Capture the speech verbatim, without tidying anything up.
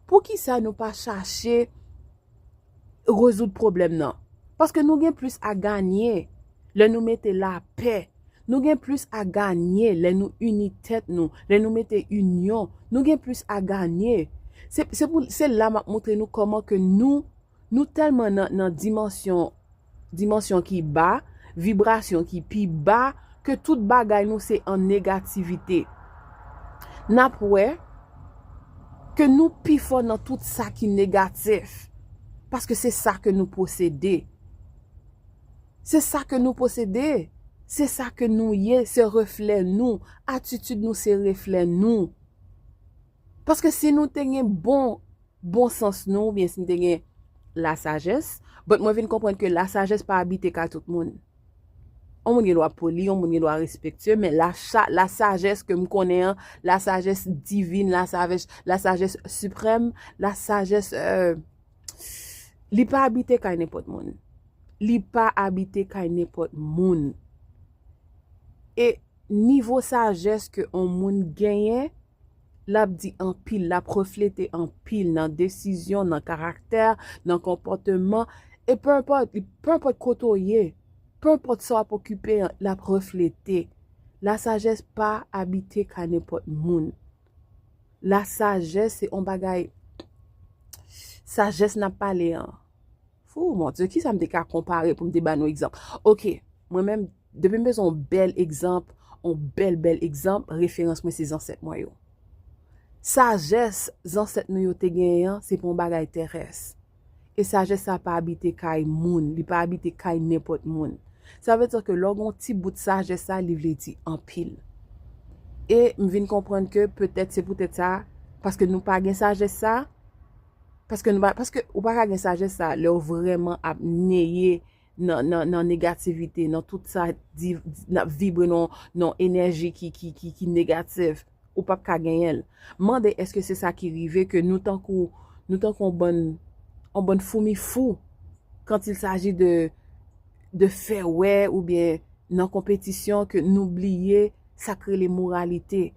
Poukisa nou pa chache rezoud pwoblèm nan? Paske nou gen plis a ganye lè nou mete lapè. Nou gen plis a ganye lè nou ini tèt nou, lè nou mete inyon. Nou gen plis a ganye. Se, se pou, se la m ap montre nou kòman ke nou, nou tèlman nan, nan dimansyon, dimansyon ki ba, vibrasyon ki pi ba, ke tout bagay nou se an negativite. N ap wè ke nou pi fò nan tout sa ki negatif. Paske se sa ke nou posede. Se sa ke nou posede. Se sa ke nou ye, se reflè nou. Atitid nou se reflè nou. Paske si nou te gen bon, bon sans nou, oubyen si nou te gen lasajès, but mwen vin konprann ke lasajès pa abite kay tout moun. Yon moun gen dwa poli, yon moun gen dwa respektye, men la, lasajès ke m konnen an, lasajès divin, lasajès, lasajès siprèm, lasajès, euh, li pa abite kay nenpòt moun. Li pa abite kay nenpòt moun. E nivo sajès ke yon moun genyen, l ap di anpil, l ap reflete anpil nan desizyon, nan karaktè, nan konpòteman, e pe enpòt, pe enpòt kote w ye, pe enpòt sa w ap okipe an, l ap reflete. Lasajès pa abite kay nenpòt moun. Lasajès se yon bagay, sajès n ap pale an. Fou, mon Dieu, kisa m te ka konpare pou m te ba nou egzanp? Ok, mwen menm, depi m bezwen yon bèl egzanp, yon bèl, bèl egzanp, referans mwen se zansèt mwen yo. Sajès zansèt nou yo te genyen an, se pa yon bagay terès. E sajès sa pa abite kay moun, li pa abite kay nenpòt moun. Sa vle di ke lè w gen yon ti bout sajès sa, li vle di anpil. E m vin konprann ke petèt se poutèt sa, paske nou pa gen sajès sa, paske nou pa, paske ou pa ka gen sajès sa lè w vrèman ap neye nan, nan, nan negativite, nan tout sa di, n ap vibre nan, nan enèji ki, ki, ki, ki negatif. Ou p ap ka genyen l. Mande èske se sa ki rive ke nou tankou, nou tankou yon bann, yon bann foumi fou quand il s'agit de, de fè wè oubyen nan konpetisyon ke nou bliye sa k rele moralite.